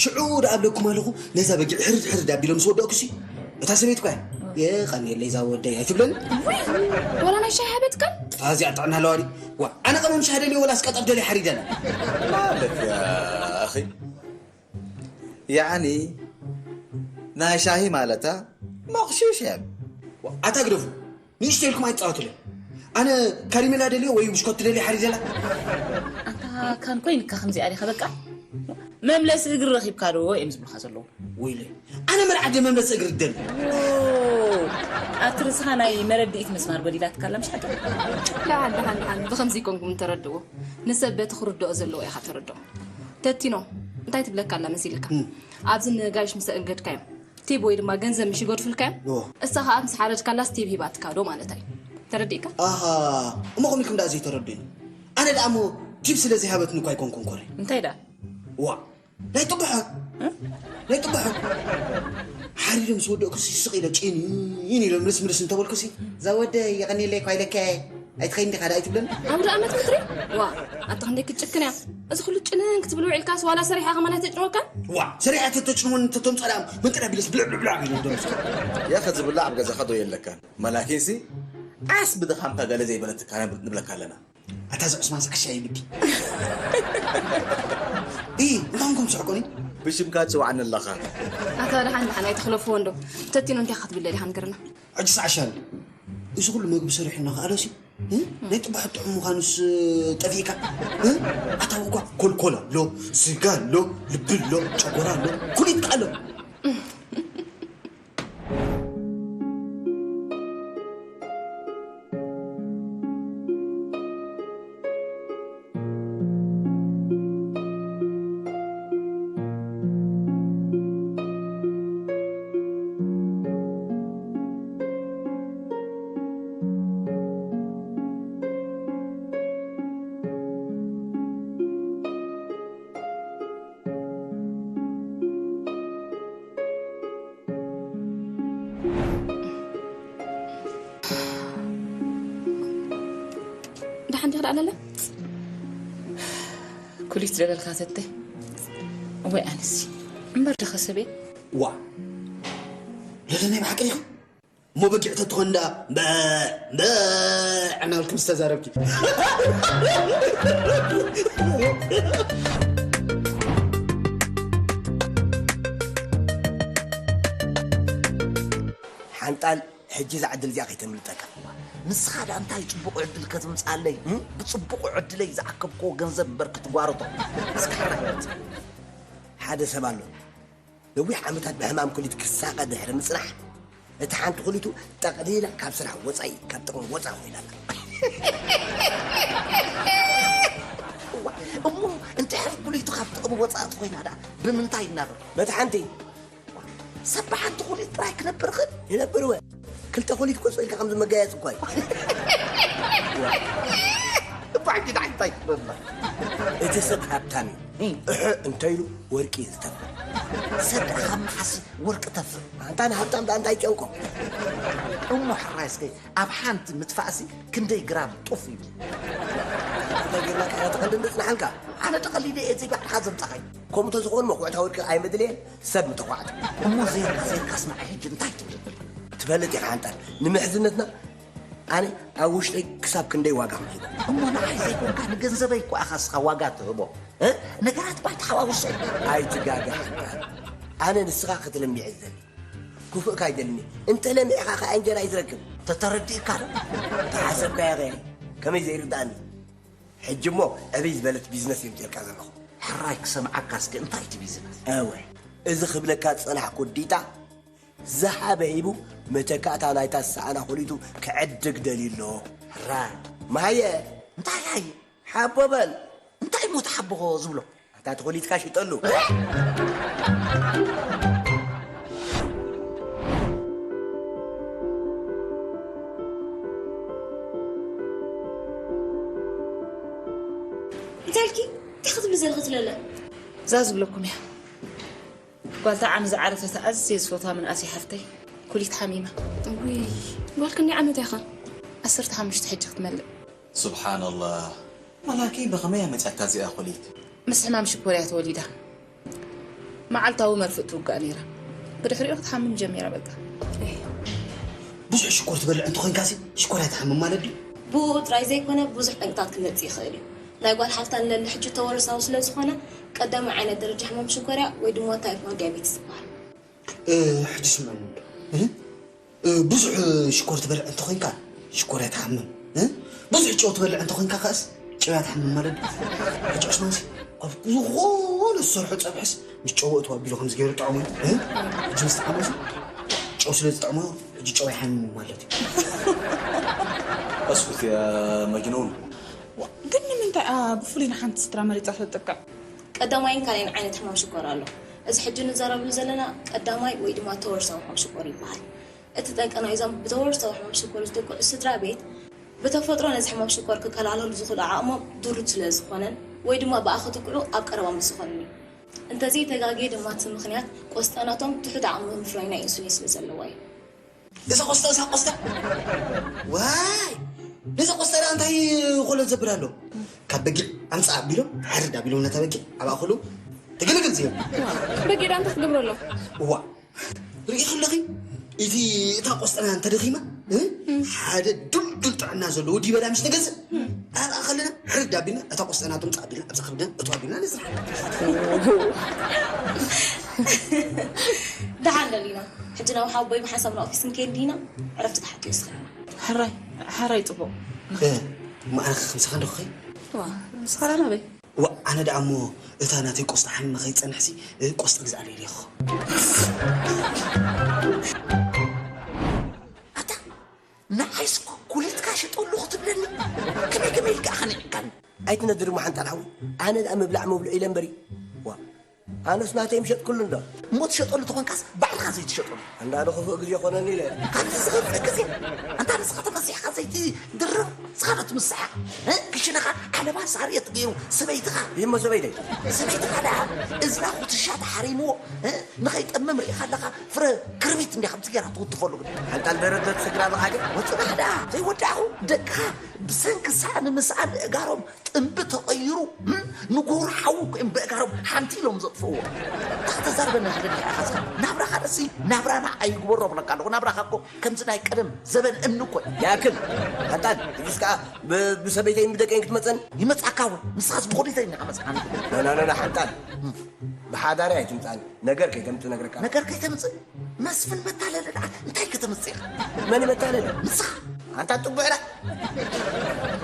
ሽዑ ደኣ ኣብለኩም ኣለኹ፣ ነዛ በጊዕ ሕርድ ሕርድ ኣቢሎም ምስ ወደእኩሲ፣ እታ ሰበይትኳ እያ፣ "የቐንየለይ ዛወደይ" ኣይትብለኒ? ውይ፣ ዋላ ናይ ሻሂ ሃበትካ? እዚኣ ጥዕና ኣለዋ ድዩ? ዋ፣ ኣነ ቀመም ሻሂ ደልየ ወላስ ቀጠፍ ደልየ ሓሪደላ? ማለት ያ ኣኺ፣ ያዕኒ ናይ ሻሂ ማለታ መቑሽሽ እያ። ዋ፣ ኣታ ግደፉ። ንእሽተይ ኢልኩም ኣይትጻወቱለይ። ኣነ ካሪሜላ ደልየ ወይ ብሽኮቲ ደልየ ሓሪደላ? ኣንታ ካን ኮይንካ ከምዚኣ ዲኻ በቃ? መምለሲ እግሪ ረኺብካ ዶ እዮም ዝብሉኻ ዘለዉ። ወይለይ፣ ኣነ መርዓ ድየ መምለሲ እግሪ ዝደሊ? ዎ፣ ኣብቲ ርእስኻ ናይ መረድኢት መስማር ጎዲላትካ ኣላ ምሽ ሓቂ? ደሓን፣ ደሓን፣ ደሓን። ብኸምዚ ይኮንኩም ተረድእዎ። ንሰብ በቲ ክርድኦ ዘለዎ ኢኻ ተረድኦ። ተቲኖ፣ እንታይ ትብለካ ኣላ መሲልካ? እም። ኣብዚ ንጋይሽ ምስ ኣእንገድካዮም፣ ቲብ ወይ ድማ ገንዘብ ምሽ ይገድፉልካ እዮም? ዎ። እሳ ኸኣ ምስ ሓረድካላስ ቲብ ሂባትካ ዶ ማለታ እዩ። ተረዲእካ? ኣሃ፣ እሞ ከመይ ኢልኩም ደኣ ዘይተረድኡኒ? ኣነ ደኣ እሞ ቲብ ስለ ዘይሃበትኒ እኳ ኣይኮንኩን ኮረ። እንታይ ደኣ? ዋ፣ ናይ ጥቡሖ፣ እ? ናይ ጥቡሖ። ሓሪደ ምስ ወደእኩሲ ስቕ ኢለ ጭን ኢሎም ምልስ ምልስ እንተበልኩሲ፣ "ዛወደይ የቐንየለይ እኳ ኢለካ እየ፣ ኣይትኸይን ዲኻ ደኣ ኣይትብለኒ?" ኣውደ ኣመት ምድሪ? ዋ፣ ኣታ ክንደይ ክትጭክን እያ። እዚ ኩሉ ጭንን ክትብል ውዒልካስ ዋላ ሰሪሓ ከማን ኣይተጭንወካን? ዋ፣ ሰሪሓ ተተጭንወን እንተተምጸላ መንጠራ ቢለስ ብልዕ ብልዕ ብልዕ ኣቢሉ ደምስ። ያኸ ዝብላዕ ኣብ ገዛኻ ዶ የለካን? መላኪንሲ ዓስ ብድኻምካ ገለ ዘይበለትካ ንብለካ ኣለና። ኣታ እዚ ዑስማን ሰዓሻ ይብዲ። ኢ፣ እንታይ ኮንኩም ትስሕቁኒ? ብሽምካ ትጽውዓኒ ኣለኻ። ኣታ ደሓን ደሓን ኣይትኽለፍዎ እንዶ። ተቲኖ እንታይ ክትብል ደሊኻ ንገርና? ሕጂ ሰዓሻ ኣሎ። እዚ ኩሉ መግቢ ሰሪሑ እናኸኣሎሲ፣ እ? ናይ ጥቡሕ ጥዑም ምዃኑስ ጠፊእካ? እ? ኣታዊ እኳ ኮልኮል ኣሎ፣ ስጋ ኣሎ፣ ልቢ ኣሎ፣ ጨጎራ ኣሎ፣ ኩሊት ከኣ ኣሎ። ደሓን ዲኻ ደኣ ለለ? ኩሊት ደበልካ ተተ። ወይ ኣነሲ። እምበር ድኸ ሰበይ? ዋ። ለለ ናይ ብሓቂ ዲኻ? እሞ በጊዕ ተትኾን ደኣ በ-፣ በ-፣ እናበልኪ ምስ ተዛረብኪ። ሓንጣል፣ ሕጂ እዛ ዕድል እዚኣ ከይተምልጠካ። ንስኻ ደኣ እንታይ ጽቡቕ ዕድል ከተምጽኣለይ? እም? ብጽቡቕ ዕድለይ ዝኣከብክዎ ገንዘብ እምበር ክትጓርቶ። እስኪ ሓራይ መጽእ። ሓደ ሰብ ኣሎ። ነዊሕ ዓመታት ብሕማም ኩሊት ክሳቐ ድሕሪ ምጽናሕ፣ እቲ ሓንቲ ኩሊቱ ጠቕሊላ ካብ ስራሕ ወጻኢ፣ ካብ ጥቕሚ ወጻኢ ኮይና ኣላ። እዋ፣ እሞ እንድሕር ኩሊቱ ካብ ጥቕሚ ወጻኢ ኮይና ደኣ ብምንታይ ይናበር? በቲ ሓንቲ ሰብ ብሓንቲ ኩሊት ጥራይ ክነብር ኽእል? ይነብር እወ። ክልተ ኩሊት ኮሶ ኢልካ ከምዚ መጋየፂ እኳ እዩ። እባ ሕጂ ንዓይ እንታይ ትብለና? እቲ ሰብ ሃብታም እዩ። እም። እሕ እንተ ኢሉ ወርቂ እዩ ዝተፍእ። ሰብ ደኣ ካብ መሓሲ ወርቂ ተፍእ። ኣንታ ንሃብታም ደኣ እንታይ ጨንቆ? እሞ ሕራይ እስከ ኣብ ሓንቲ ምጥፋእሲ ክንደይ ግራም ጡፍ ይብል? እንታይ ጌርና ካሕና ተቐንዲ እንጽናሓልካ? ኣነ ተቐሊደ እየ፣ እዚ ባዕልኻ ዘምጻኻዮ። ከምኡ ተዝኸውን መኹዕታ ወርቂ ኣይመድልየን፣ ሰብ ምተኳዕተ። እሞ ዜርካ፣ ዜርካስ ንዓይ ሕጂ እንታይ ትብል? ትፈልጥ ኢኻ ሓንጣል፣ ንምሕዝነትና ኣነ ኣብ ውሽጠይ ክሳብ ክንደይ ዋጋ ምሂበ። እሞ ንዓይ ዘይኮንካ ንገንዘበይ እኮ ኢኻ እስኻ ዋጋ ትህቦ። እ? ነገራት ባይታ ሓዋውሶ። ኣይትጋገ ሓንጣል። ኣነ ንስኻ ክትለምዕ እየ ዝደሊ። ክፉእካ ኣይደልን እየ። እንተ ለሚዕኻ ኸኣ እንጀራ እዩ ዝረክብ። ተተረዲእካ ዶ? ተሓሰብካዮ ኸ ከመይ ዘይርድኣኒ? ሕጂ እሞ ዕብይ ዝበለት ቢዝነስ እየ ምጽኤልካ ዘለኹ። ሕራይ ክሰምዓካ እስከ፣ እንታይ እቲ ቢዝነስ? እወ፣ እዚ ክብለካ ዝጸናሕኩ ዲጣ፣ ዝሃበ ሂቡ መተካእታ ናይታ ዝሰኣና ኩሊቱ ክዕድግ ደልዩ ኣሎ። ሕራይ። ማየ። እንታይ ሃየ? ሓቦ በል። እንታይ እሞ ተሓቦኾ ዝብሎ? ኣታ ተኾሊትካ ሽጠሉ። እንታይ ኢልኪ? እንታይ ክትብሊ ዘለኺ ትለለ? እዛ ዝብለኩም እያ። ጓልታ ዓሚ ዝዓረፈት ኣዝየ ዝፈትዋ ምንኣሰይ ሓፍተይ፣ ኩሊት ሓሚማ። ውይ፣ ጓል ክንደይ ዓመት ኢኻ? ዓሰርተ ሓሙሽተ ሕጂ ክትመልእ። ሱብሓነላህ። መላኪ ብኸመይ ኣመጻካ እዚኣ ኩሊት? ምስ ሕማም ሽኮር እያ ተወሊዳ። መዓልታዊ መርፍእ ትውጋእ ነይራ። ብድሕሪኡ ክትሓምም ጀሚራ። በቃ። ብዙሕ ሽኮር ትበልዕ እንተኾይንካሲ ሽኮር ኣይትሓምም ማለት ድዩ? ብኡ ጥራይ ዘይኮነ ብዙሕ ጠንቅታት ክመጽእ ይኽእል እዩ። ናይ ጓል ሓፍታ ንለሊ ሕጂ ተወርሳዊ ስለ ዝኾነ ቀዳማይ ዓይነት ደረጃ ሕማም ሽኮርያ ወይ ድማ ታይፕ ዋን ዲያቤትስ ዝበሃል። ሕጂ ስምዕኒ እንዶ ብዙሕ ሽኮር ትበልዕ እንተኾይንካ ሽኮር ኣይትሓምም። ብዙሕ ጨው ትበልዕ እንተኾይንካ ከኣስ ጨው ኣይትሓምም ማለት እዩ። ሕጂ ዑስማንሲ ካብ ዝኾነ ዝሰርሖ ፀብሕስ ምስ ጨው እትዋ ቢሉ ከምዚ ገይሩ ጥዕሙ። ሕጂ ምስ ተሓመሱ ጨው ስለ ዝጥዕሞ ሕጂ ጨው ይሓምም ማለት እዩ። اسكت يا مجنون. ግን ንምንታይ እያ ብፍሉይ ንሓንቲ ስድራ መሪፃ ተጥቅዕ? ቀዳማይን ካልኣይን ዓይነት ሕማም ሽኮር ኣሎ። እዚ ሕጂ ንዘረብሉ ዘለና ቀዳማይ ወይ ድማ ተወርሳዊ ሕማም ሽኮር ይበሃል። እቲ ጠንቂ ናይዞም ብተወርሳዊ ሕማም ሽኮር ዝጥቅዑ ስድራ ቤት ብተፈጥሮ ነዚ ሕማም ሽኮር ክከላኸለሉ ዝኽእሉ ዓቕሞም ድሩት ስለ ዝኾነን ወይ ድማ ብኣ ክጥቅዑ ኣብ ቀረባ ምስ ዝኾኑን እዩ። እንተዘይተጋግየ ድማ እቲ ምኽንያት ቆስጣ ናቶም ትሑት ዓቕሚ ምፍራይ ናይ ኢንሱሊን ስለ ዘለዋ እዩ። እዛ ቆስጣ እዛ ቆስጣ ዋይ ነዛ ቆስጣ ደኣ እንታይ ኮሎ ዘብል ኣሎ? ካብ በጊዕ ኣምፃ ኣቢሎም ሓርድ ኣቢሎም ነታ በጊዕ ኣብ ኣኸሉ ትግልግል ዝብል በጊዕ ደኣ እንታይ ክትገብሮ ኣሎ? እዋ ርኢ ከለኺ እቲ እታ ቆስጠና እንተደኺማ ሓደ ዱልዱል ጥዕና ዘለዎ ዲበላ ምሽ ተገዝእ ኣብኣ ከለና ሕርድ ኣቢልና እታ ቆስጠና ትምፃ ኣቢልና ኣብዛ ከብደን እቶ ኣቢልና ንስራሕ ደሓን ደሊና ሕጂ ናብ ሓቦይ ብሓንሳብ ናብ ኦፊስ ንከይድ ዲና ዕረፍቲ ክሓቱ ይስኽልና ሕራይ ሕራይ ፅቡቕ መዓረኸ ከምሳኻ እንደኹኸይ ዋ ንስኻ ዳ ናበይ ዋ ኣነ ደኣ እሞ እታ ናተይ ቆስጣ ሓሚመ ከይፀንሕሲ ቆስጣ ግዛኣለይ ኢለኹ ኣታ ንዓይስ ኩሊትካ ሽጠሉ ክትብለኒ ከመይ ከመይ ኢልካ ከነዒካኒ ኣይትነድር እሞ ሓንጣል ሓዊ ኣነ ደኣ ምብላዕ መብልዑ ኢለ እምበሪ ዋ ኣነስ ናተይ ምሸጥኩሉ እንዶ እሞ ትሸጠሉ ተኾንካስ ባዕልኻ ዘይትሸጠሉ ኣንዳ ንኽፉእ ግዜ ኮነኒ ኢለ ካብዚ ዝኸፍእ ግዜ ኣንታ ንስኻ ተፈሲሕካ ዘይትድርብ ንስኻ ዶ ትምስሓ ክሽነኻ ዓለባ ሳርየት ገይሩ ሰበይትኻ ይሞ ሰበይተይ ሰበይትኻ ደኣ እዝና ኩትሻ ተሓሪምዎ ንኸይጠምም ርኢኻ ኣለኻ ፍረ ክርቢት እንዲያ ከምቲ ገይራ ትውትፈሉ ግን ሓንጣል ደረት ስድራ ብኻ ግን ወፅናሕ ደኣ ዘይወዳእኹ ደቅኻ ብሰንኪ ሳእኒ ምስኣን እጋሮም ጥንቢ ተቐይሩ ንጎሩ ሓዊ ኮይም በእጋሮም ሓንቲ ኢሎም ዘጥፍእዎ ተኽተዛርበና ሓደ ድሕሪ ሓዝካ ናብራኻ ደሲ ናብራና ኣይግበሮ ብለካ ኣለኹ ናብራኻ እኮ ከምዚ ናይ ቀደም ዘበን እምኒ እኮ ይኣክል ሓንጣል ሕጅስ ከዓ ብሰበይተይን ብደቀይን ክትመፀን ይመፅኣካ እውን ንስኻስ ብኾዲተይ እናኸመፅካኒ ናናናና ሓንጣል ብሓዳሪ ኣይትምፃኒ ነገር ከይተምፅ ነግረካ ነገር ከይተምፅእ መስፍን መታለለ ደኣ እንታይ ከተምፅእ ኢኻ መን መታለለ ንስኻ ኣንታ ጥቡዕና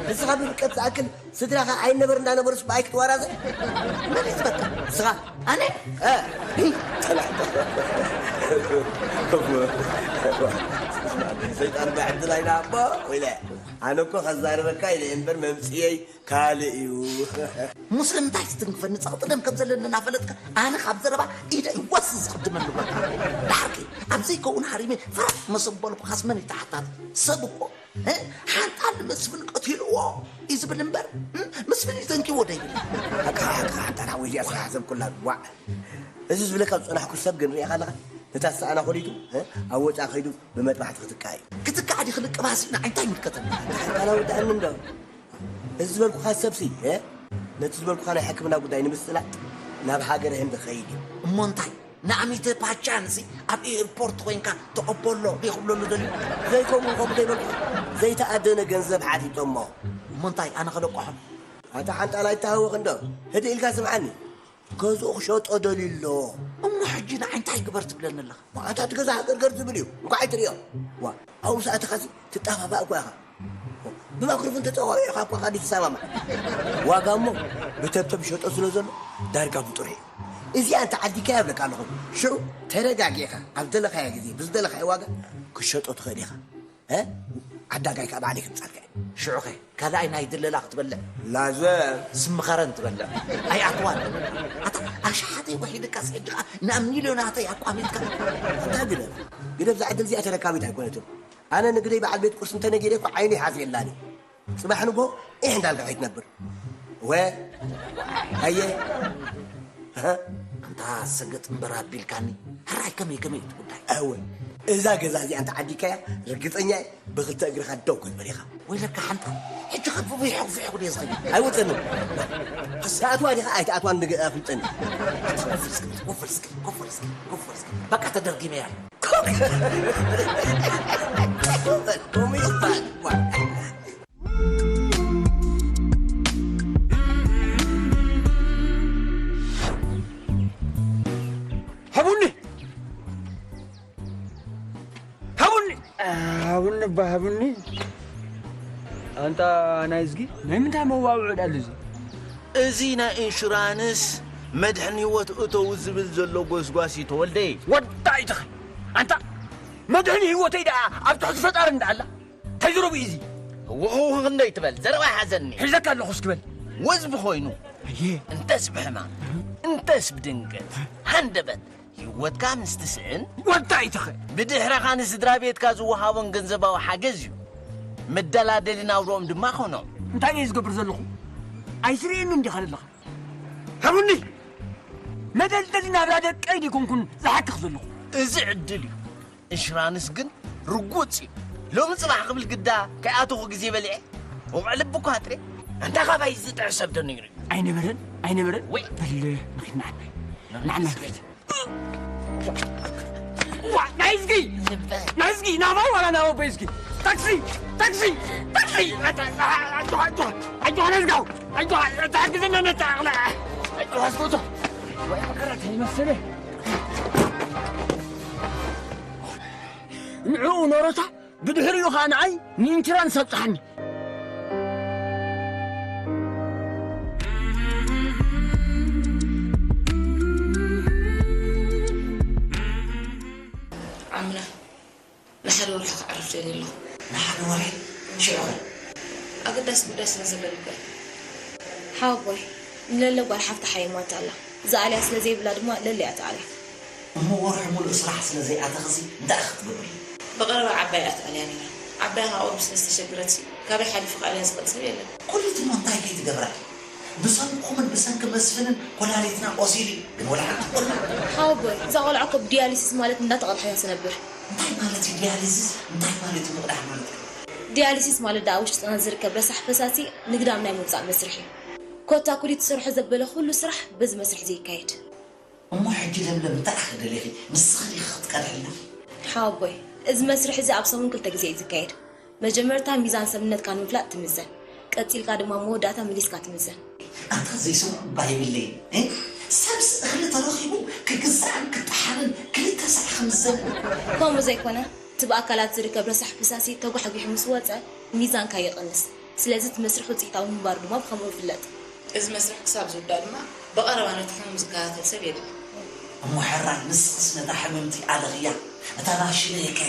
ንስኻ ብፍልቀት ዝኣክል ስድራኻ ኣይነበር እንዳነበሩስ ብኣይ ክትዋራዘ መን እዩ ዝበልካ ንስኻ ኣነ ሰይጣን ባዕድላይ ናቦ ኢለ ኣነ እኮ ከዛርበካ ኢለ እምበር መምፅየይ ካልእ እዩ። ሙስሊም እንታይ ትትንክፈኒ? ጸቕጢ ደም ከም ዘለኒ እናፈለጥካ ኣነ ካብ ዘረባ ኢደይ ወስ ዝቕድመኒ በቃ። ድሓርኪ ኣብ ዘይከውን ሃሪመ ፍረስ መሰበልኩ ካስ መን ይተሓታት? ሰብ እኮ እ? ሓንጣል መስፍን ቀቲልዎ እዩ ዝብል እምበር እ? መስፍን እዩ ዘንኪዎ ዶ ይብል? ኣካ ኣካ ሓንጣል ሓወይ እዚኣ ስራሕ ሰብ ኩላ ዋዕ እዚ ዝብለካ ዝጸናሕኩ ሰብ ግን ሪኢኻ ኣለኻ ነታ ዝሰኣና ኮሊቱ እ? ኣብ ወጻኢ ከይዱ ብመጥባሕቲ ክትካእ እዩ። ክትካእ ዲ ክልቅባስ እዩ ንዓይ እንታይ ይምልከተኒ? ሓንጣል ኣውድኣኒ እንዶ እዚ ዝበልኩኻ ሰብሲ ነቲ ዝበልኩኻ ናይ ሕክምና ጉዳይ ንምስላጥ ናብ ሃገረ ህንዲ ክኸይድ እዩ። እሞ እንታይ ንኣሚተ ፓቻንሲ ኣብ ኤርፖርት ኮይንካ ተቐበሎ ዶ ክብለሉ ደልዩ? ዘይከምኡ ከምኡ ዘይበልኩ ዘይተኣደነ ገንዘብ ሓቲቶሞ። እሞ እንታይ ኣነ ከለቋሖም? ኣታ ሓንጣል ኣይተሃወኽ እንዶ ህድእ ኢልካ ስምዓኒ። ገዝኡ ክሸጦ ደልዩ ኣሎ። እሞ ሕጂ ንዓይ እንታይ ግበር ትብለኒ ኣለኻ? ኣታ እቲ ገዛ ሃገርገር ዝብል እዩ። እንኳዕ ኣይትርእዮ። ዋ ኣብኡ ሰኣትኻሲ ትጠፋፋእ እኳ ኢኻ። ብማክሮፎን ተጠዋዊዕኻ እኳ ካ ይሰማማዕ። ዋጋ እሞ ብተብተብ ይሸጦ ስለ ዘሎ ዳርጋ ብጥሩ እዩ። እዚኣ እንተ ዓዲካያ እብለካ ኣለኹ። ሽዑ ተረጋጊእኻ ኣብ ደለኻዮ ግዜ ብዝደለኻዮ ዋጋ ክትሸጦ ትኽእል ኢኻ። ዓዳጋይ ከዓ ባዕለይ ከምፃልካ እየ። ሽዑኸ ካልኣይ ናይ ድለላ ክትበልዕ ላዘ ስምኸረን ትበልዕ ኣይኣትዋን። ኣታ ኣሽሓተይ ወሒድካ ስዒድካ ናብ ሚልዮናተይ ኣቋሚጥካ። ኣታ ግደፍ ግደፍ ዝዓድል እዚኣ ተረካቢት ኣይኮነትን። ኣነ ንግደይ በዓል ቤት ቁርሲ እንተነጊረ እኮ ዓይነይ ሓዝየላኒ። ፅባሕ ንጎ ኢሕ እንዳልካ ከይትነብር ወ ኣየ ኣንታ ሰገጥ እምበር ኣቢልካኒ ሕራይ ከመይ ከመይ እቲ ጉዳይ ኣወ እዛ ገዛ እዚኣ እንተ ዓዲካያ ርግጸኛ እየ ብኽልተ እግርኻ ደው ክትብል ኢኻ። ወይለካ ሓንታ ሕጂ ከ ብብይሖ ክፍሕኹ ድየ ዝኽእል? ኣይወጸንን። ትኣትዋ ዲኻ ኣይትኣትዋን ኣይፈልጠን። ኮፍ እስኪ፣ ኮፍ እስኪ፣ ኮፍ እስኪ፣ ኮፍ እስኪ። በቃ ተደርጊመያ። ኮፍ በል፣ ኮፍ በል። ኮፍ በል። ሃቡኒ ሃቡኒ ሃቡኒ እባ ሃቡኒ። ኣንታ ናይ እዝጊ ናይ ምንታይ መዋውዕ ዳሉ እዚ? እዚ ናይ ኢንሹራንስ መድሕን ህይወት እተው ዝብል ዘሎ ጎስጓስ እዩ ተወልደ። ወዳ ይትኸ ኣንታ መድሕን ህይወተይ ደኣ ኣብ ትሕቲ ፈጣሪ እንዳኣላ ተዝረቡ እዚ ውህው ክንደይ ትበል ዘረባ ሓዘኒ። ሒዘካ ኣለኹ እስክበል ወዝ ብኾይኑ ኣየ እንተስ ብሕማም እንተስ ብድንገት ሃንደበት ህይወትካ ምስ ትስእን ወዳ ይትኸ ብድሕረኻ ንስድራ ቤትካ ዝወሃቦም ገንዘባዊ ሓገዝ እዩ። መደላደሊ ናብርኦም ድማ ኾኖም። እንታይ እየ ዝገብር ዘለኹ? ኣይስርእየኒ እንዲኻ ዘለኻ ሃቡኒ መደልደሊ ናብራ ደቀይ ደይኮንኩን ዝሓክኽ ዘለኹ። እዚ ዕድል እዩ። ኢንሹራንስ ግን ርጉጽ እዩ። ሎሚ ጽባሕ ክብል ግዳ ከይኣተኹ ግዜ በሊዐ ውቕዕ ልቢ እኳ ኣጥሬ። ኣንታ ካባይ ዝጥዕስ ሰብ ዶ ነይሩ እዩ? ኣይነበረን ኣይነበረን ወይ በል ንኺድ ንዓናይ ንዓናይ ንኺድ ዋ ናይዝጊ ናይዝጊ ናባይ ዋላ ናባቦይ ዝጊ ታክሲ ታክሲ ታክሲ ኣጆኻ ኣጆኻ ኣጆኻ ናይዝጋው ኣጆኻ ተሓግዘና ነታ ኣቕላ ኣጆኻ ስጎቶ ወይ መከራ ተይመስለ ንዕኡ ኖሮታ ብድሕሪኡ ኸኣ ንኣይ ንኢንሹራንስ ኣብጽሓኒ ዓምና ንሓደ ወርሒ ክዓርፍ ደልየ ኣለኹ። ንሓደ ወርሒ? ሽዑ ኸ? ኣገዳሲ ጉዳይ ስለ ዘለኒ እኮ እየ። ሓወቦይ፣ ንለለ ጓል ሓፍታ ሓሚማቶ ኣላ። ዝኣልያ ስለ ዘይብላ ድማ ለለ እያ ትኣልያ። እሞ ወርሒ ሙሉእ ስራሕ ስለ ዘይኣተኽሲ እንታይ ኢኺ ክትገብሪ? ብቐረባ ዓባይ እያ ትኣልያ ነይራ። ዓባይ ኸኣ ቁሩብ ስለ ዝተሸገረትሲ ካበይ ሓሊፉ ክኣልያ ዝኽእል ሰብ የለን። ኩሉ እቲ እሞ እንታይ ከይትገብራ? ብሰንክኹምን ብሰንኪ መስፍንን ኮላሊትና ቆሲሉ እዩ። ግን ወላ ሓንቲ ቆላ። ሓወቦይ፣ እዛ ቆልዓ እኮ ብዲያሊሲስ ማለት እንዳተቐድሐት እያ ትነብር። እንታይ ማለት እዩ ዲያሊሲስ? እንታይ ማለት እዩ ምቕዳሕ ማለት? ዲያሊሲስ ማለት ደኣ ኣብ ውሽጥና ዝርከብ ረሳሕ ፈሳሲ ንግዳም ናይ ምውጻእ መስርሕ እዩ። ኮታ ኩሊ ትሰርሖ ዘበለ ኩሉ ስራሕ በዚ መስርሕ እዚ ይካየድ። እሞ ሕጂ ለምለም እንታይ ኢኺ ደሊኺ? ንስኺ ዲኺ ክትቀድሕልና? ሓወቦይ፣ እዚ መስርሕ እዚ ኣብ ሰሙን ክልተ ግዜ እዩ ዝካየድ። መጀመርታ ሚዛን ሰብነትካ ንምፍላጥ ትምዘን። ቀጺልካ ድማ መወዳእታ መሊስካ ትምዘን። ኣንታ ዘይሰምዑ እባ የብለይን እ? ሰብስ እኽሊ ተረኺቡ ክግዛእን ክጠሓንን ክልተ ሳዕ ክምዘን። ከምኡ ዘይኮነ እቲ ብኣካላት ዝርከብ ረሳሕ ፈሳሲ ተጓሕጒሑ ምስ ወጸ ሚዛንካ ይቕንስ። ስለዚ እቲ መስርሕ ውጽኢታዊ ምንባሩ ድማ ብኸምኡ ይፍለጥ። እዚ መስርሕ ክሳብ ዝውዳእ ድማ ብቐረባ ነቲ ሕሙም ዝከታተል ሰብ የድሊ። እሞ ሕራይ ንስኽስ ነታ ሕምምቲ ኣለኽያ እታ ማሽነይ ከ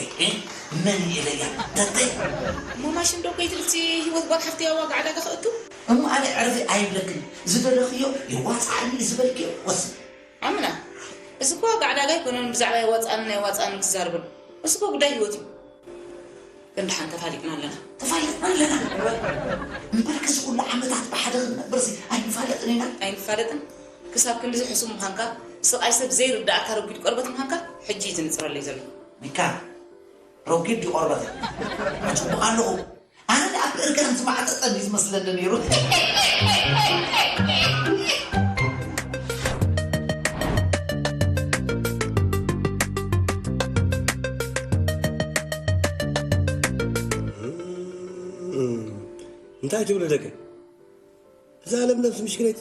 መን ኢለያ ተተይ እሞ ማሽን ዶ ከይትልፍቲ ህይወት ጓል ሓፍቲ ኣብ ዋጋ ዕዳጋ ከእቱ እሞ ኣነ ዕርፊ ኣይብለክን ዝደለኽዮ የዋፅዓኒ ዝበልክዮ ወስን ኣምና እዚ እኮ ዋጋ ዕዳጋ ኣይኮነን ብዛዕባ የዋፅኣኒ ናይ ዋፅኣኒ ክዛርብን እሱ እኮ ጉዳይ ህይወት እዩ ግን ደሓን ተፋሊጥና ኣለና። ተፋሊጥና ኣለና። እምበርከ እዚ ኩሉ ዓመታት ብሓደ ክንነብርሲ ኣይንፋለጥን ኢና። ኣይንፋለጥን? ክሳብ ክንድዚ ሕሱም ምዃንካ፣ ስቓይ ሰብ ዘይርድኣካ ረጒድ ቆርበት ምዃንካ ሕጂ እዩ ዝንጽረለይ ዘሎ። ሚካ፣ ረጒድ ድዩ ቆርበተይ? ኣጽብቕ ኣለኹ። ኣነ ደኣ ብእርጋን ዝማዕጠጠ እዩ ዝመስለኒ ነይሩ። እንታይ ትብሉ ደቂ? እዛ ለምለምስ ምሽክለቲ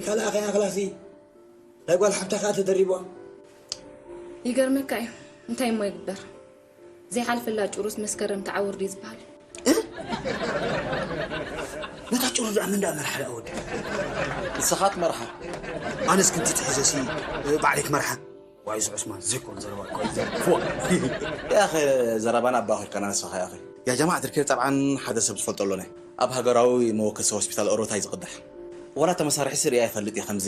ካልኣ ከይኣኽላሲ ናይ ጓል ሓብታ ከኣ ተደሪብዋ። ይገርመካ እዩ እንታይ እሞ ይግበር ዘይሓልፈላ ጭሩስ መስከረም ተዓውር ድዩ ዝበሃል። ነታ ጭሩር ደኣ መን ደኣ መርሓ ደኣ ወዲ? ንስኻ ትመርሓ። ኣነስ ክንቲት ሒዘሲ ባዕለይ ክመርሓ። ዋይ እዚ ዑስማን ዘይኮን ዘረባ እኮ እዩ ዘርግፎ። ያኸ ዘረባና ኣባ ኺርካና ንስኻ ያኸ። يا جماعة الخير طبعا ሓደ ሰብ ዝፈልጦ ኣሎና ኣብ ሃገራዊ መወከሲ ሆስፒታል ኦሮታ እዩ ዝቕዳሕ። ወላ ተመሳርሒ ስሪያ ይፈልጥ እዩ ከምዚ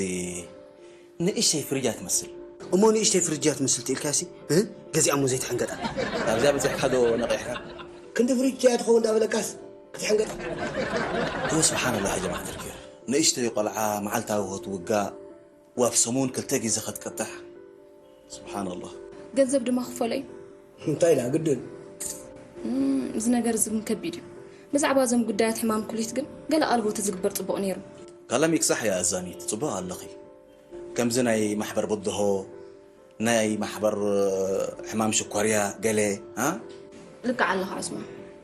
ንእሽተይ ፍርጃ ትመስል። እሞ ንእሽተይ ፍርጃ ትመስል ትኢልካሲ እ? ገዚኣ እሞ ዘይትሕንገጣ። ኣብዚኣ በጺሕካ ዶ ነቒሕካ? ክንዲ ፍርጃ እያ ትኸውን እንዳበለካስ ክትሕንገጣ። እወ ስብሓንላህ ጀማዓት ልኪር ንእሽተይ ቆልዓ መዓልታዊ ክትውጋእ ወብ ሰሙን ክልተ ግዜ ክትቅጣሕ ስብሓንላህ። ገንዘብ ድማ ክፈሎ እዩ። እንታይ ኢላ ግድን? እም፣ እዚ ነገር እዚ ግን ከቢድ እዩ። ብዛዕባ እዞም ጉዳያት ሕማም ኩሊት ግን ገለ ኣልቦ ተዝግበር ጽቡቕ ነይሩ። ካላሚ ክሳሕ እያ ኣዛሚት፣ ጽቡቕ ኣለኺ። ከምዚ ናይ ማሕበር በድሆ፣ ናይ ማሕበር ሕማም ሽኮርያ ገለ፣ ኣ? ልክዕ ኣለኻ ዑስማ።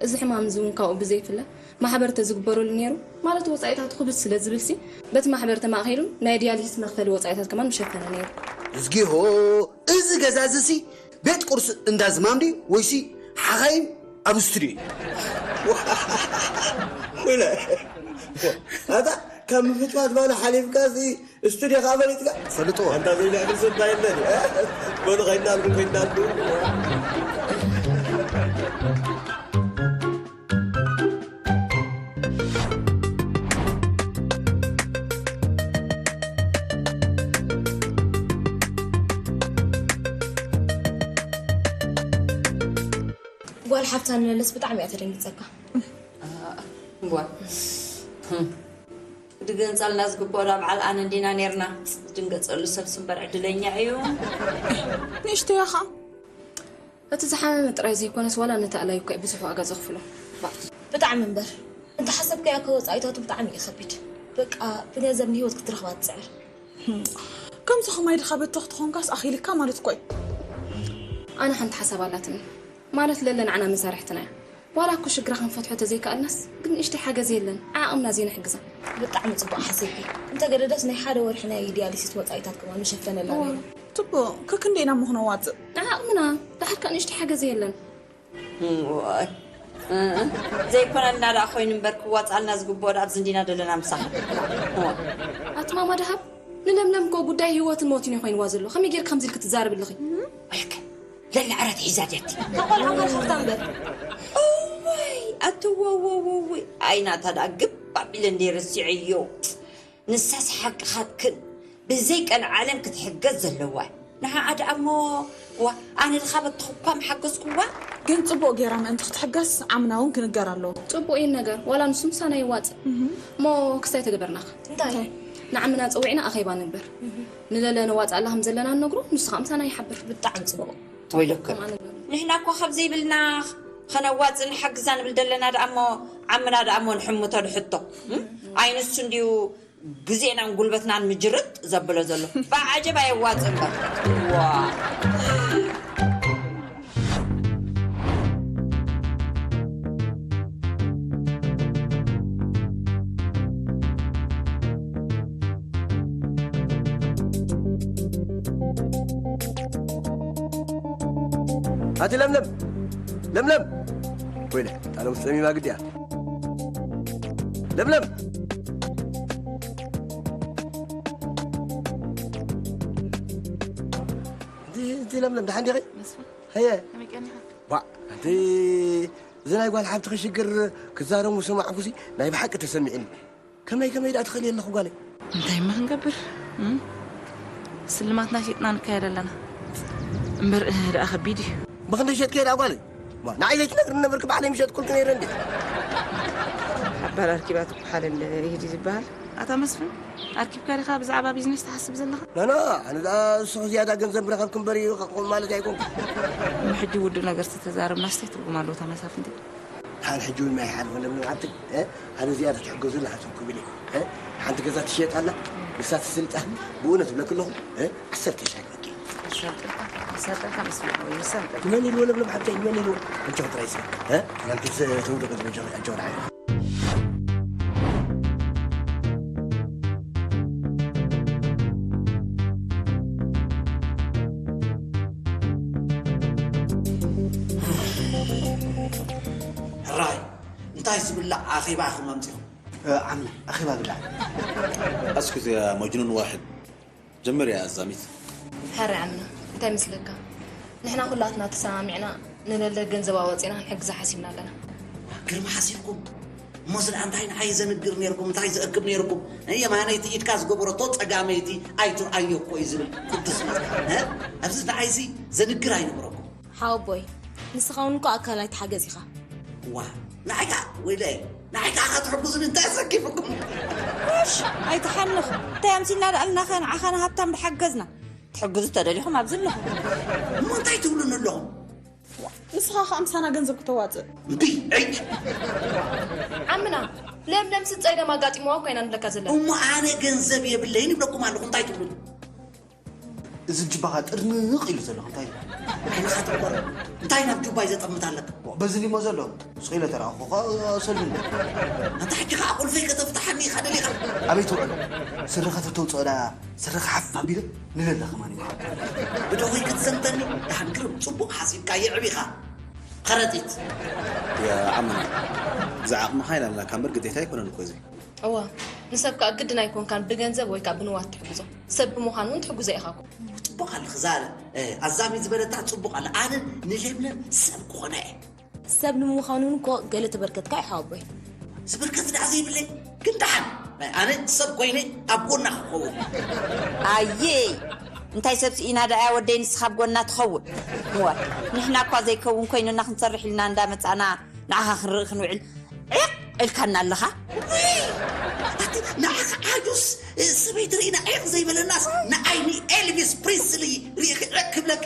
እዚ ሕማም እዚ እውን ካብኡ ብዘይፍለ ማሕበር ተዝግበረሉ ነይሩ፣ ማለት ወጻኢታቱ ክብድ ስለ ዝብልሲ በቲ ማሕበር ተማእኺሉ ናይ ዲያሊሲስ መኽፈሊ ወጻኢታት ከማን ምሸፈነ ነይሩ። እዝጊሆ፣ እዚ ገዛ እዚሲ ቤት ቁርሲ እንዳ ዝማም ድዩ ወይሲ ሓኻይም ኣብ ስቱድዮ እዩ? ወለ ኣታ ካብ ምፍትፋት ባና ሓሊፍካ እዚ ስቱድዮ ከዓ ፈሊጥካ ትፈልጥዎ? ኣንታ ዘይልዕብል ሰብ እንታይ የለን። በሉ ከይናልኩም ከይናልኩም። ጓል ሓፍታ ንመለስ ብጣዕሚ እያ ተደንግጸካ። ጓል ድገንጸልና ዝግብኦ ዳ በዓል ኣነ እንዲና ኔርና። ድንገጸሉ ሰብ ስምበር ዕድለኛ እዩ። ንእሽተይ ኢኻ። እቲ ዝሓመመ ጥራይ ዘይኮነስ ዋላ ነቲ ኣላዩ እኳ ብዙሕ ዋጋ ዘኽፍሎ። ብጣዕሚ እምበር እንተሓሰብካዮ ከ ወፃኢታቱ ብጣዕሚ እዩ ከቢድ። በቃ ብገንዘብ ንህይወት ክትረኽባ ትፅዕር። ከምዚ ከማይ ድኻ በተኽ ተኾንካስ ኣኺልካ ማለት እኮ እዩ። ኣነ ሓንቲ ሓሳብ ኣላትኒ ማለት ለለ ንዓና መሳርሕትና እያ። ዋላ እኮ ሽግራ ክንፈትሖ ተዘይከኣልናስ ግን ንእሽተይ ሓገዝ የለን ዓቕምና ዘይንሕግዛ። ብጣዕሚ ፅቡቕ ሓሲብኪ። እንተገደደስ ናይ ሓደ ወርሒ ናይ ዲያሊሲስ ወፃኢታት ከማን ምሸፈነላ ነይሩ። ፅቡቕ ከክንደይ ኢና እሞ ክነዋፅእ? ዓቕምና ድሓር ከኣ ንእሽተይ ሓገዝ የለን። እዋይ ዘይኮነልና ደኣ ኮይኑ እምበር ክዋፃልና ዝግብኦ ደኣ ኣብዚ እንዲና ዘለና ምሳኻ። ኣቲ ማማ ደሃብ ንለምለም እኮ ጉዳይ ህይወትን ሞትን እዩ ኮይንዋ ዘሎ ከመይ ጌርክ ከምዚ ኢልክ ትዛረቢ ኣለኺ? ኣልክ ለላ ዕረት ሒዛ ድያቲ። ተቆልዓ ካልሓፍታ እምበር። እዋይ ኣቲ ወወወወይ ኣይናታ ደኣ ግብ ኣቢለ እንደ ረሲዐዮ። ንሳስ ሓቅኻትክን ብዘይ ቀን ዓለም ክትሕገዝ ዘለዋ ንዓኣ ደኣ እሞ ዋ ኣነ ድኻ በትኽኳ ምሓገዝኩዋ። ግን ጽቡቕ ገይራ ምእንቲ ክትሕገዝ ዓምና እውን ክንገር ኣለዎ። ጽቡቕ እዩ ነገር ዋላ ንሱ ምሳና ይዋጽእ እሞ ክስታይ ተገበርናኻ እንታይ ንዓምና ጸዊዕና ኣኼባ ንግበር ንለለ ነዋጽኣላ ከም ዘለና ንነግሮ ንሱ ኸዓ ምሳና ይሓብር። ብጣዕሚ ጽቡቕ። ወይለክን ከምኣ ንግበር። ንሕና እኳ ካብ ዘይብልና ኸነዋጽእ ንሓግዛ ንብል ደለና ደኣ እሞ ዓምና ደኣ እሞ ንሕምቶ ንሕቶ ኣይንሱ እንድዩ ግዜናን ጉልበትናን ምጅርጥ ዘብሎ ዘሎ ብዓጀብ ኣየዋፅእ እምበር ዋ ኣቲ ለምለም ለምለም ወይለ ጣሎም ፀሚማ ግዲያ ለምለም እቲ ለምለም ደሓን ዲኺ? መስፍን፣ ከየ ከመይ ቀኒኻ? ዋ፣ እቲ እዚ ናይ ጓል ሓብትኺ ሽግር ክዛረቡ ሰማዕኩሲ ናይ ብሓቂ ተሰሚዕኒ። ከመይ ከመይ ደኣ ትኽእሊ ኣለኹ ጓለይ? እንታይ እማ ክንገብር? እም? ስልማትና ሸጥና ንካየድ ኣለና። እምበር እህ ደኣ ከቢድ እዩ። ብኽንደይ ሸጥክዮ ደኣ ጓለይ? ዋ፣ ንዓይ ዘይትነግርኒ ነበርኪ ባዕለይ ምሸጥኩልኪ ነይረ እንዴ። ሓባር ኣርኪባ ትኩሓለለ ይሂድ እዩ ዝበሃል። ኣታ መስፍን፣ ኣርኪብካ ዲኻ ብዛዕባ ቢዝነስ ትሓስብ ዘለኻ? ኖኖ፣ ኣነ ደኣ ንስኺ ዝያዳ ገንዘብ ምረኸብኪ እምበር እዩ ከምኡ ማለት ኣይኮንኩን። እሞ ሕጂ ውዱእ ነገር ተተዛረብናስ እንታይ ትርጉም ኣለዎ እታ መሳፍንቲ? ደሓን ሕጂ እውን ማይ ሓልኹ ለምለም ሓብተይ፣ እ? ኣነ ዝያዳ ትሕገዙ ኣለኹም ክብል እየ። እ? ሓንቲ ገዛ ትሽየጥ ኣላ፣ ንሳ ትስልጣ፣ ብእውነት እብለኪ ኣለኹ፣ እ? ዓሰርተ ሺሕ ይበኪ። ይሰልጥልካ፣ ይሰልጥልካ መስፍን ሓወይ፣ ይሰልጥልካ። መን ኢልዎ ለምለም ሓብተይ፣ መን ኢልዎ? ኣጆኺ ጥራይ ስለ፣ እ? ኣንቺስ ተውደቂ ዝበጃኺ፣ ኣጆኺ ደሓን። ሕራይ እንታይ ዝብላዕ ኣኼባ ኢኹም ኣምጺኹም? ዓምና ኣኼባ ብላዕ። اسكت يا مجنون واحد. ጀምር እያ ኣዛሚት። ሕራይ ዓምና እንታይ መስለካ ንሕና ኩላትና ተሰማሚዕና ንለለ ገንዘብ ኣወፂና ክንሕግዛ ሓሲብና ኣለና። ግርም ሓሲብኩም እሞ ስለ እንታይ ንዓይ ዘንግር ነርኩም እንታይ ዘእክብ ነርኩም የማነይቲ ኢድካ ዝገበረቶ ጸጋመይቲ ኣይትርኣዮ እኮ እዩ ዝብል ቅዱስ መጽሓፍ ኣብዚ ንዓይሲ ዘንግር ኣይነበረኩም ሓወቦይ ንስኻ እውን እኮ ኣካል ኣይትሓገዝ ኢኻ ዋ ንዓይ ከኣ ወይለይ ንዓይ ከኣ ክትሕግዙኒ እንታይ ኣሰኪፍኩም ሽ ኣይትሓንኽ እንታይ ኣምሲልና ደኣልናኸ ንዓኻ ንሃብታም ድሓገዝና ትሕግዙ ተደሊኹም ኣብዚ ኣለኹም እሞ እንታይ ትብሉኒ ኣለኹም ንስኻ ከኣ ምሳና ገንዘብ ክተዋፅእ። እምቢ። ዕጭ። ዓምና፣ ለምለም ስፀገም ኣጋጢሞዋ እኮ ኢና ንብለካ ዘለና። እሞ ኣነ ገንዘብ የብለይን ይብለኩም ኣለኹ፣ እንታይ ትብሉኒ? እዚ ጅባኻ ጥርንቕ ኢሉ ዘሎ እንታይ እዩ? ዓይንኻ ትቆር። እንታይ ናብ ጁባይ ዘጠምት ኣለካ? በዚ ሊሞ ዘሎ ስኺለ ተረኣኹ ሰሉን። ኣንታ ሕጂ ከዓ ቁልፈይ ከተፍትሓኒ ኢኻ ደሊኻ? ኣበይ ትውዕሎ? ስርኻ ተተውፅኦ ደኣ ስርኻ ሓፍ ኣቢለ ንለለ ከማን ይውሃብ። ብደወይ ክትዘምተኒ? ደሓን ግርም፣ ፅቡቕ ሓሲብካ የዕቢኻ። ከረጢት። የዓምና፣ እዚ ዓቕምኻ ኢላልናካ እምበር ግዴታ ኣይኮነን እኮ እዚ። እዋ፣ ንሰብ ከኣ ግድን ኣይኮንካን ብገንዘብ ወይ ከኣ ብንዋት ትሕግዞ። ሰብ ብምዃን እውን ትሕግዞ ኢኻ እኮ። ጽቡቕ ኣለኺ ዛለ፣ ኣዛሚ ዝበለታ ጽቡቕ ኣለ። ኣነ ንለምለም ሰብ ክኾና እየ። ሰብ ንምዃን እውን እኮ ገለ ተበርከትካ እዩ ሓወቦይ። ዝበርከት ደኣ ዘይብለይ ግን ደሓን ናይ ኣነ ሰብ ኮይነ ኣብ ጎና ክኸውን። ኣየይ እንታይ ሰብ ስኢና ደኣ ወደይ ንስኻ ኣብ ጎና ትኸውን። እዋ ንሕና እኳ ዘይከውን ኮይኑና ክንሰርሕ ኢልና እንዳመጻና ንዓኻ ክንርኢ ክንውዕል ዒቕ ኢልካና ኣለኻ። ኣቲ ንዓኻ ዓጁስ ሰበይቲ ርኢና ዒቕ ዘይበለናስ ንዓይ ንኤልቪስ ፕሪስሊ ርኢኺ ዒቕ ክብለኪ።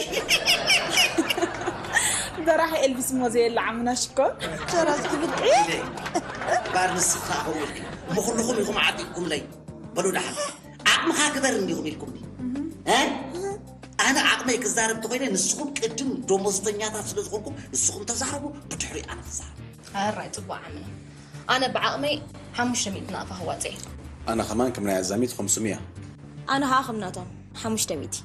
በራሕ ኤልቪስ እሞ ዘየለ ዓምና ሽኮር ሸራዝ ክብል ዒቕ። ባር ንስኻ ከምኡ ኢልኪ እሞ ኩልኹም ኢኹም ዓጢቕኩምለይ። በሉ ደሓን ዓቕምኻ ግበር እንዲኹም ኢልኩምኒ። ኣነ ዓቕመይ ክዛረብ ተኾይነ ንስኹም ቅድም ደሞዝተኛታት ስለ ዝኾንኩም ንስኹም ተዛረቡ፣ ብድሕሪ ኣነ ክዛረብ። ኣራይ ፅቡቅ ዓምና ኣነ ብዓቅመይ ሓሙሽተ ሚእቲ ናቅፋ ክዋፅእ እየ። ኣነ ከማን ከም ናይ ኣዛሚት ከምስም እያ። ኣነ ከዓ ከም ናቶም ሓሙሽተ ሚእቲ።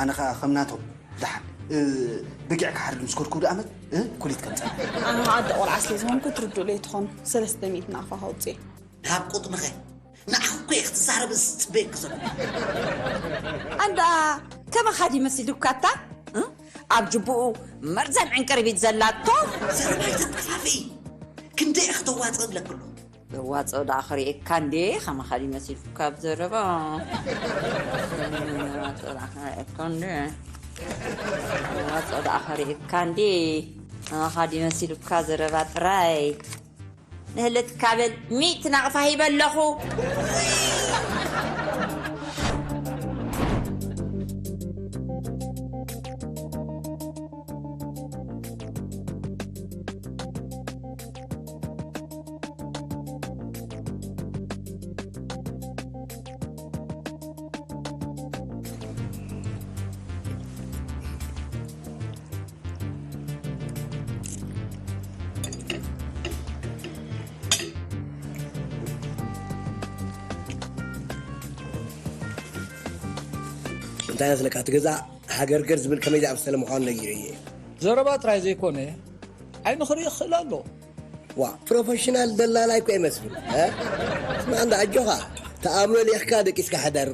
ኣነ ከዓ ከም ናቶም ደሓን ብጊዕ ክሓርድ ምስ ከድኩ ደኣመት ኩሊት ከም ፀና። ኣነ ከዓ ኣደ ቆልዓ ስለ ዝኾንኩ ትርድኡለይ ትኾኑ ሰለስተ ሚእቲ ናቅፋ ከውፅእ እየ። ካብ ቁጥምኸ ንዓኺ እኮ እየ ክትዛረብ ዝፅበየኪ ዘሎ። ኣንዳ ከማኻ ድዩ መሲሉካ እታ ኣብ ጅቡኡ መርዛም ዕንቅርቢት ዘላቶ። ዘረባይ ተጥፋፍኢ ክንደይ እየ ክተዋፅእ እብለኪ ኣለኹ። ዘዋፅኦ ደኣ ክርእየካ እንዴ ከማኻ ድዩ መሲሉካ ኣብ ዘረባ። ዘዋፅኦ ደኣ ክርእየካ እንዴ ዘዋፅኦ ደኣ ክርእየካ እንዴ ከማኻ ድዩ መሲሉካ ዘረባ ጥራይ። ንህልትካ በል ሚእቲ ናቕፋ ሂበ ኣለኹ። እንታይ መስለካ እቲ ገዛ ሃገርገር ዝብል ከመይ ዝኣመሰለ ምዃኑ ነጊረ እየ። ዘረባ ጥራይ ዘይኮነ ዓይኑ ክርኢ ይኽእል ኣሎ። ዋ ፕሮፌሽናል ደላላይ እኮ ይመስል። ስማ እንዳ ኣጆኻ ተኣምኖ ሊኽካ ደቂስካ ሕደር።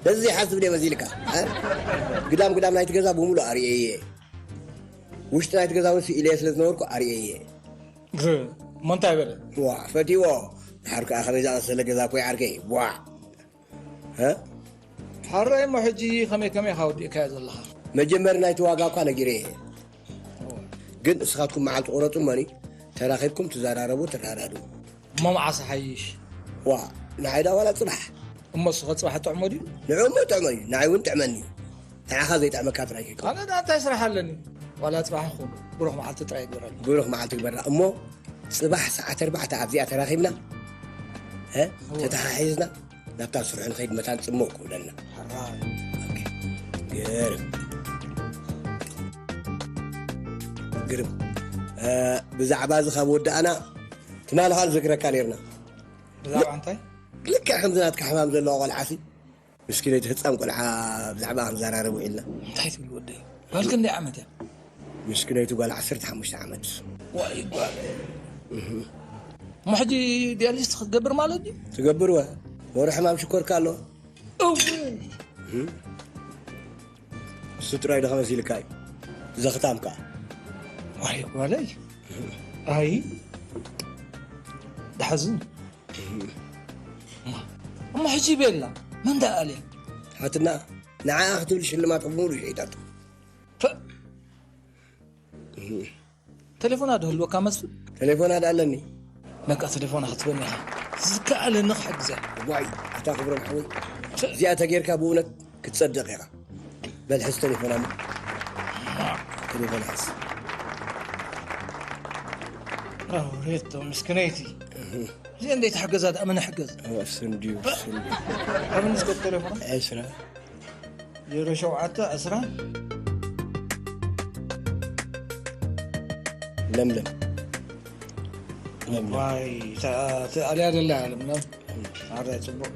በዚ ዘይሓስብ ድየ መሲልካ። ግዳም ግዳም ናይቲ ገዛ ብምሉእ ኣርእየ እየ። ውሽጢ ናይቲ ገዛ እውን ስኢለየ ስለ ዝነበርኩ ኣርእየ እየ። እሞ እንታይ በለ? ዋ ፈትይዎ። ድሓር ከኣ ከመይ ዝኣመሰለ ገዛ እኮ ይዓርከይ። ዋ። ሓራይ እሞ ሕጂ ከመይ ከመይ ኢኻ ወዲእካዮ ዘለኻ? መጀመሪ ናይቲ ዋጋ እኳ ነጊረ እየ። ግን እስኻትኩም መዓልቲ ቁረጹ እሞኒ ተራኺብኩም ትዘራረቡ ትረዳድኡ። እሞ መዓስ ሓይሽ? ዋ ንዓይ ዳ ዋላ ጽባሕ። እሞ እሱ ኸ ጽባሕ ጥዕሞ ድዩ? ንዑ እሞ ጥዕሞ እዩ፣ ንዓይ እውን ጥዕመኒ እዩ። ንዓኻ ዘይጥዕመካ ጥራይ ከይከውን። ኣነ ዳ እንታይ ስራሕ ኣለኒ? ዋላ ጽባሕ ይኹን ብሩኽ መዓልቲ ጥራይ ይግበረሉ። ብሩኽ መዓልቲ ግበራ እሞ ጽባሕ ሰዓት ኣርባዕተ ኣብዚኣ ተራኺብና እ? ተተሓሒዝና ናብታ ስርሑ ንኸይድ መታን ጽምው ክብለና። ግርም ግርም። ብዛዕባ እዚ ካብ ወዳእና ትማሊ ኻል ዝክረካ ነርና። ብዛዕባ እንታይ? ልክዕ ከምዚ ናትካ ሕማም ዘለዎ ቆልዓሲ ምስኪነይቲ ህፃን ቆልዓ ብዛዕባ ክንዘራረብ ውዒልና። እንታይ ትብል ወደይ? ጓል ክንደይ ዓመት እያ? ምስኪነይቲ ጓል ዓሰርተ ሓሙሽተ ዓመት። ዋይ ጓል። እሞ ሕጂ ዲያሊስት ክትገብር ማለት ድዩ? ትገብር ወ ወረ ሕማም ሽኮርካ ኣሎ። እው እሱ ጥራይ ዶ ከመሲልካ እዩ ዘኽታም ከኣ ዋይ ጓለይ ኣይ ድሓዝን እሞ ሕጂ ይቤላ መን ደኣ ኣልያ ሓትና ንዓኣ ክትብል ሽልማት ብሙሉ ሸይጣቶ ተሌፎና ዶ ህልወካ መስፍን? ተሌፎና ዳ ኣለኒ። በቃ ተሌፎና ክትበኒ ኢኻ። ዝከኣለኒ ክሕግዘ። ዋይ ኣታ ክብሮም ሓወይ እዚኣ ተጌርካ ብእውነት ክትጸድቕ ኢኻ። በል ሕዝ ተሌፎና እሞ። ተሌፎና ሕዝ። ኣውሬቶ ምስክነይቲ። እዚ እንዴት ሓገዛ ደኣ መን ሓገዝ? ኣፍስን ድዩ? ኣፍስን ድዩ? ኣብ ንስከት ቴሌፎን? ዕስራ። ዜሮ ሸውዓተ ዕስራ። ለምለም። ለምለም። ዋይ፣ ተ-፣ ተኣልያ ደላ ለምለም። ኣረ ጽቡቕ።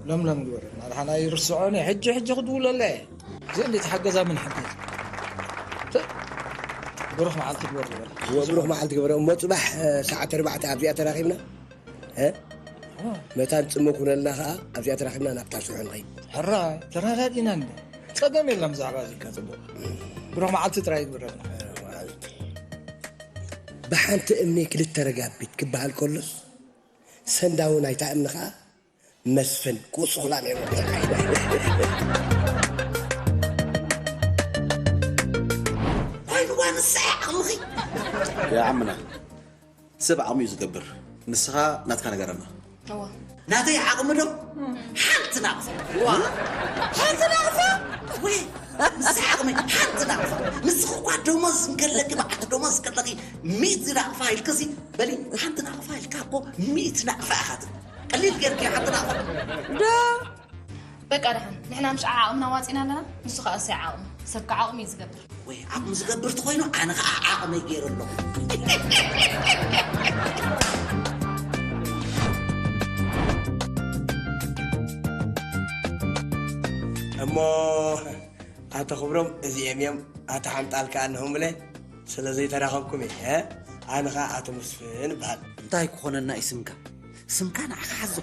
ለምለም ግበረልና። ደሓን ኣይርስዖን እየ። ሕጂ፣ ሕጂ ክድውለላ እየ። እዚ እንዴት ሓገዛ ምን ሓገዝ? ተ-፣ ብሩኽ መዓልቲ ግበር ግበር። እወ፣ ብሩኽ መዓልቲ ግበር። እሞ ጽባሕ፣ እ፣ ሰዓት ኣርባዕተ ኣብዚኣ ተራኺብና። እ? እወ። መታን ጽሞ ኩነልና ኸኣ ኣብዚኣ ተራኺብና ናብታ ስሑል ንኸይድ። ሕራይ፣ ተረዳዲእና እንደ። ጸገም የለን ብዛዕባ እዚ። ጽቡቕ። ብሩኽ መዓልቲ ጥራይ ግበረልና። ብሩኽ መዓልቲ። ብሓንቲ እምኒ ክልተ ረጋቢት ክበሃል ከሎስ፣ ሰንዳዊ ናይታ እምኒ ኸኣ መስፍን ክውስኹላ ነይሩ። ኮይንዋ ንስኻ ዓቕምኺ። ያ ዓምና፣ ሰብ ዓቕሚ እዩ ዝገብር። ንስኻ ናትካ ነገረና። እዋ። ናተይ ዓቕሚ ዶ? ሓንቲ ናቕፋ። ዋ። ሓንቲ ናቕፋ? ወይ፣ ንስኻ ዓቕሚ ሓንቲ ናቕፋ። ንስኺ እኳ ደሞዝ እንከለኪ፣ በዓልቲ ደሞዝ ከለኺ፣ ሚእቲ ናቕፋ ኢልክሲ፣ በሊ፣ ሓንቲ ናቕፋ ኢልካ እኮ ሚእቲ ናቕፋ ኢኻ ትብል። ቀሊል ጌርኪ ሓንቲ ናቕፋ። ዶ? በቃ ደሓን፣ ንሕና ምሽ ዓቕምና ዋጺና ኣለና፣ ንሱ ኸኣ እሰይ ዓቕሙ። ሰብ ከ ዓቕሙ እዩ ዝገብር። ወይ ዓቕሙ ዝገብር ተኾይኑ፣ ኣነ ኸኣ ዓቕመይ ገይረ ኣለኹ። እሞ ኣቶ ክብሮም እዚኦም እዮም፣ ኣቶ ሓንጣል ከኣ እንሆምለ፣ ስለ ዘይተራኸብኩም እየ፣ እ? ኣነ ኸኣ ኣቶ መስፍን እበሃል። እንታይ ክኾነና እዩ ስምካ? ስምካ ንዓኻ ሓዞ።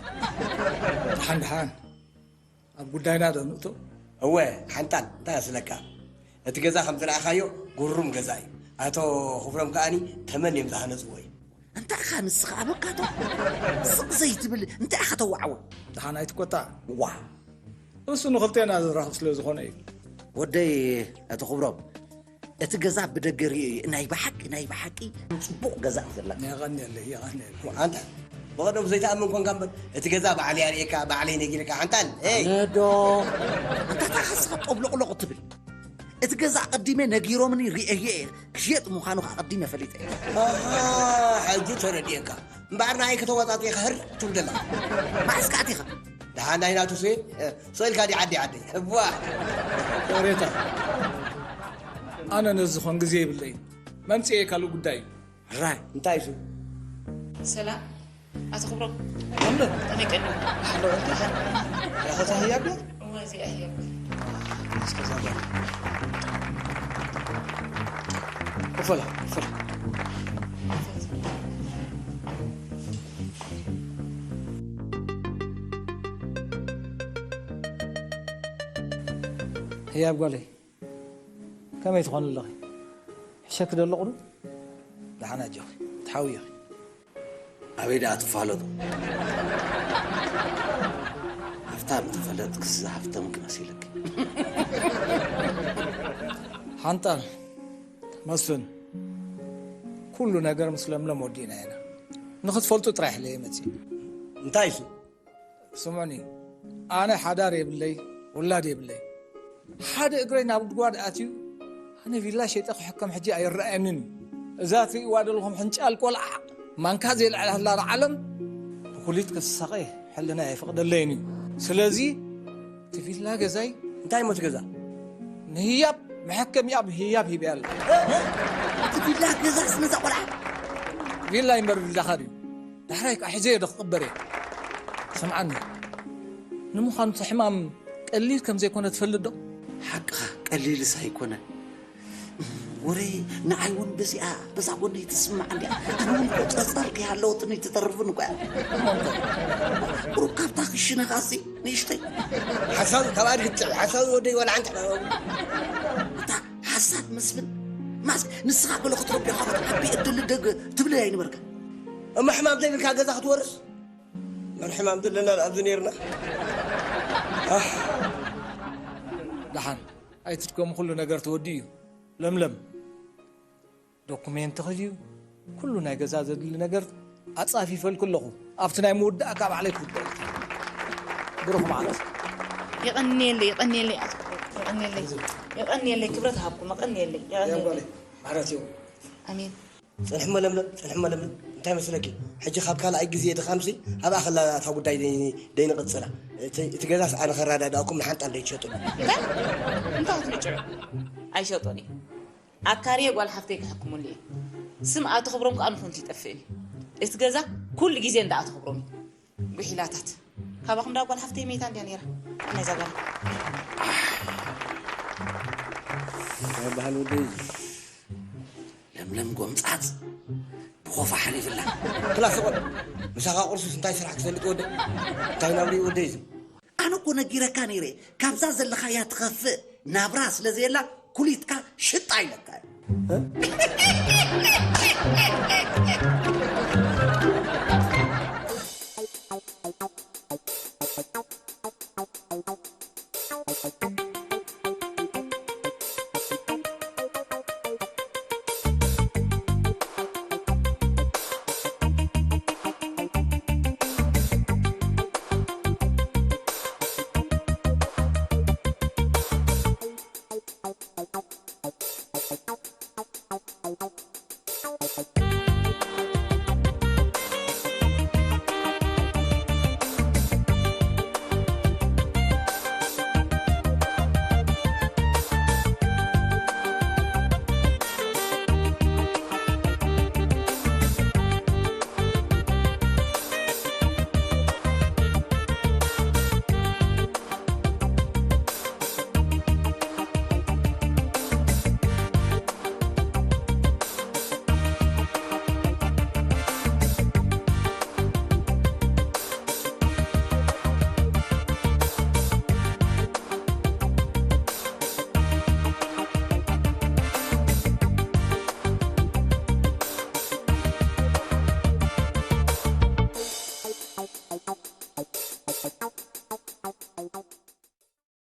ደሓን ደሓን። ኣብ ጉዳይና ዶ ንእቶ? እወ፣ ሓንጣል፣ እንታይ ኣስለካ? እቲ ገዛ ከም ዝረኣኻዮ ግሩም ገዛ እዩ። ኣቶ ክብሮም ከኣኒ ተመን እዮም ዝሃነጽዎ እዩ። እንታይ ኢኻ ንስኻ ኣበካቶ? ስቕ ዘይትብል እንታይ ኢኻ ተዋዕወ? ደሓን ኣይትቆጣዕ። ዋ። እሱ ንኽልቴና ዘራኽብ ስለ ዝኾነ እዩ። ወደይ ኣቶ ክብሮም፣ እቲ ገዛ ብደገ ርእዮ እዩ። ናይ ብሓቂ፣ ናይ ብሓቂ ጽቡቕ ገዛ እዩ ዘለካ። የቐንየለይ፣ የቐንየለይ። ኣንታ፣ ብቐደም ዘይትኣምን ኮንካ እምበር፣ እቲ ገዛ ባዕለይ ኣርእየካ፣ ባዕለይ ነጊረካ፣ ሓንጣል፣ ኤይ! ኣነዶ! ኣንታ፣ እንታይ ኸስኻ ጦብሎቕሎቕ ትብል? እቲ ገዛ ኣቐዲመ ነጊሮምኒ ርእየ እየ። ክሽየጥ ምዃኑ ኸኣ ኣቐዲመ ፈሊጠ እየ። ኣሃ፣ ሕጂ ተረዲኤካ። እምበኣር ንዓይ ከተዋጻጽእ ኢኻ ህር ትብል ዘለኻ። መዓስ ከኣ ኣቲኻ? ደሓን ናይ ናቱ ሴ-፣ እ፣ ስቕ ኢልካ ድዩ ዓዲ ዓዲ? እዋ። ወሬታ። ኣነ ነዚ ኾን ግዜ የብለይን። መምጽኤ ካልእ ጉዳይ እዩ። ራይ፣ እንታይ እሱ? ሰላም፣ ኣቶ ክብሮም። ኣምበር። ከመይ ቀኒኹም? ኣለኹ፣ እንዴ? ራኸታ ህያብ ዶ? እወ፣ እዚኣ ህያብ። እስከ እዛ ጋር። ክፈላ፣ ክፈላ። ህያብ ጓለይ፣ ከመይ ትኾኒ ኣለኺ? ሕሸኪ ዶ ኣለኹ ዶ? ደሓን ኣጆኺ፣ ትሓውዪ ኢኺ። ኣበይ ደኣ ትፋለጡ? ሃፍታም እንተፈለጥክስ ዝሃፍተምክ መሲልክ። ሓንጣል፣ መስፍን፣ ኩሉ ነገር ምስ ለምለም ወዲእና ኢና። ንኽትፈልጡ ጥራሕ ኢለ እየ መጺእ። እንታይ እሱ? ስምዑኒ፣ ኣነ ሓዳር የብለይ፣ ውላድ የብለይ። ሓደ እግረይ ናብ ጉድጓድ ኣትዩ፣ ኣነ ቪላ ሸይጠ ክሕከም ሕጂ ኣይረኣየንን እዩ። እዛ ትርእይዋ ዘለኹም ሕንጫል ቆልዓ፣ ማንካ ዘይልዕላላ ዓለም፣ ብኩሊት ክትሳቐ ሕልና ኣይፈቕደለይን እዩ። ስለዚ፣ እቲ ቪላ ገዛይ እንታይ እሞ እቲ ገዛ? ንህያብ መሐከሚኣ ብህያብ ሂበያ ኣለ። እቲ ቪላ ገዛስ ነዛ ቆልዓ? ቪላ ይንበር ቪላኻ ድዩ? ዳሕራይ ከዓ ሒዘዮ ዶ ክቕበር እየ? ስምዓኒ፣ ንምዃኑ እቲ ሕማም ቀሊል ከም ዘይኮነ ትፈልጥ ዶ? ሓቅኻ፣ ቀሊልስ ኣይኮነን። ወረ ንዓይ እውን በዚኣ፣ በዛ ጎነይ ትስማዕ እንድያ። ኣነ እውን እኮ ጸጸር ከይሃለወትኒ ትተርፍን እኮ እያ። ቁሩብ ካብታ ክሽነኻሲ ንእሽተይ። ሓሳብ ካብ ኣድጊ ትጥዕም፣ ሓሳብ ወደይ ዋላ ሓንቲ። እታ ሓሳብ መስፍን፣ ማስ ንስኻ ገለ ክትረብዮ ካብ ዓቢ ዕድል ደግ ትብለይ ኣይነበርካ። እሞ ሕማም ዘይብልካ ገዛ ክትወርስ? መን ሕማም ዘለና ኣብዚ ነይርና? ኣሕ። ደሓን ኣይትድከሙ፣ ኩሉ ነገር ተወዲኡ እዩ። ለምለም፣ ዶኩሜንትኺ ድዩ? ኩሉ ናይ ገዛ ዘድሊ ነገር ኣጻፊፈልኩ ኣለኹ። ኣብቲ ናይ ምውዳእ ካብ ባዕለይ ክውዳእ እዩ። ብሩኽ መዓልቲ። የቐንየለይ፣ የቐንየለይ፣ ኣቶ ክብረት፣ የቐንየለይ፣ የቐንየለይ፣ ክብረት ሃብኩም፣ የቐንየለይ፣ የቐንየለይ። ጓለይ፣ ምሕረት ይኹን። ኣሜን። ጽንሕሞ ለምለም፣ ጽንሕሞ ለምለም፣ እንታይ መስለኪ? ሕጂ ካብ ካልኣይ ግዜ ድኻምሲ ኣብኣ ከላ እታ ጉዳይ ደይ-፣ ደይንቕጽላ። እቲ፣ እቲ ገዛስ ኣነ ከረዳድኣኩም ንሓንጣል ደይትሸጡ። እንታይ? እንታይ ክትምጭዑ? ኣይሸጦን እየ። ኣካርየ ጓል ሓፍተይ ክሕክሙሉ እየ። ስም ኣቶ ክብሮም ከዓ ንኹንት ይጠፍእን እዩ። እቲ ገዛ ኩሉ ግዜ እንዳ ኣቶ ክብሮም እዩ። ጉሒላታት። ካባኹም ዳ ጓል ሓፍተይ መይታ እንድያ ነይራ? ነዛ ጓል። እንታይ በሃል ወደይ እዚ? ለምለም ጎምፃፅ ብኾፋ ሓሊፍላ። ክላስ ቆል ምሳኻ ቁርሱስ እንታይ ስራሕ ክሰልጥ ወደ እንታይ ናብሪ ወደ እዚ ኣነ እኮ ነጊረካ ነይረ፣ ካብዛ ዘለኻያ ትኸፍእ ናብራ ስለ ዘየላ ኩሊትካ ሽጣ ኢለካ።